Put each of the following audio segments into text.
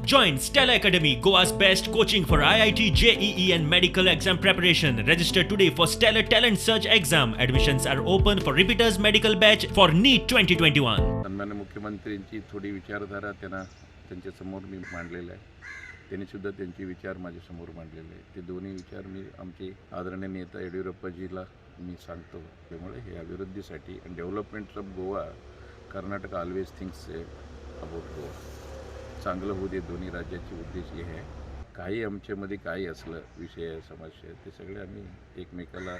Join Stella Academy, Goa's best coaching for IIT, JEE, and medical exam preparation. Register today for Stellar Talent Search exam. Admissions are open for repeaters medical batch for NEET 2021. सन्मान्य मुख्यमंत्र्यांची थोडी विचारधारा त्यांना त्यांच्यासमोर मी मांडलेलं आहे. त्यांनीसुद्धा त्यांचे विचार माझ्यासमोर मांडलेले आहे. ते दोन्ही विचार मी आमचे आदरणीय नेता येडियुरप्पाजीला मी सांगतो. त्यामुळे हे अभिवृद्धीसाठी आणि development of Goa, Karnataka always thinks about Goa. चांगलं होऊ दे, दोन्ही राज्याचे उद्देश हे आहे. काही आमच्यामध्ये काही असलं विषय, समस्या, ते सगळे आम्ही एकमेकाला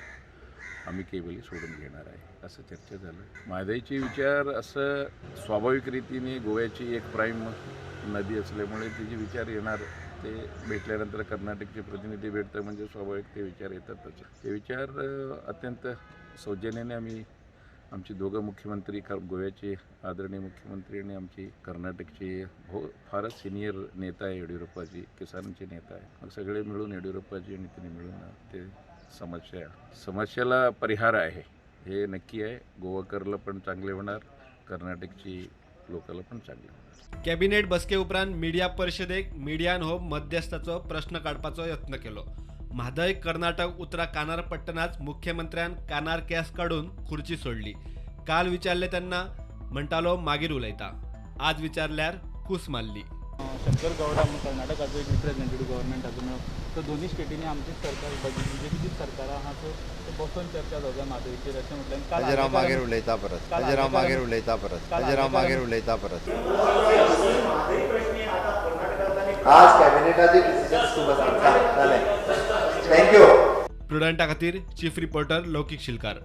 अमिकेबली सोडून घेणार आहे, असं चर्चा झालं. म्हादईचे विचार असं स्वाभाविक रीतीने गोव्याची एक प्राईम नदी असल्यामुळे त्याचे विचार येणार. ते भेटल्यानंतर, कर्नाटकचे प्रतिनिधी भेटतं म्हणजे स्वाभाविक ते विचार येतातच. ते विचार अत्यंत सौजन्याने आम्ही, आमचे दोघं मुख्यमंत्री, गोव्याचे आदरणीय मुख्यमंत्री आणि आमची कर्नाटकचे हो फारच सिनियर नेता आहे येडियुरप्पाजी, किसानचे नेता आहे. मग सगळे मिळून, येडियुरप्पाजी आणि त्यांनी मिळून ते समस्याला परिहार आहे हे नक्की आहे. गोवाकरला पण चांगले होणार, कर्नाटकची लोकांना पण चांगले होणार. कॅबिनेट बसके उपरांत मिडिया परिशदेक मिडियान हो मध्यस्थाचो प्रश्न काडपाचो यत्न केलो. म्हादय कर्नाटक उतरां कानार पडटनाच मुख्यमंत्र्यान कानार केस काडून खुर्ची सोडली. काल विचारले तेन्ना म्हणटालो, मागीर उलयता. आज विचारल्यार कूस मारली. शंकर गौडा म्हणून कर्नाटकाचो एक रिप्रेझेंटेटिव्ह गव्हर्मेंटाचो मेळ्ळो. सो दोन्ही स्टेटींनी आमचीच सरकार, बीजेपीचीच सरकारां आहा. सो ते बसून चर्चा जावंक जाय म्हादयचेर, अशें म्हटलें. आनी काल ताजेर हांव मागीर आर्लेकारान उलयता परत. काल ताजेर हांव मागीर आर्लेकारान उलयता परत. काल ताजेर हांव मागीर आर्लेकारान उलयता परत. आज कॅबिनेटाचे डिसिजन्स खूप आसतात. जालें, thank you. प्रुडंटा खातीर चीफ रिपोर्टर लौकीक शिलकार.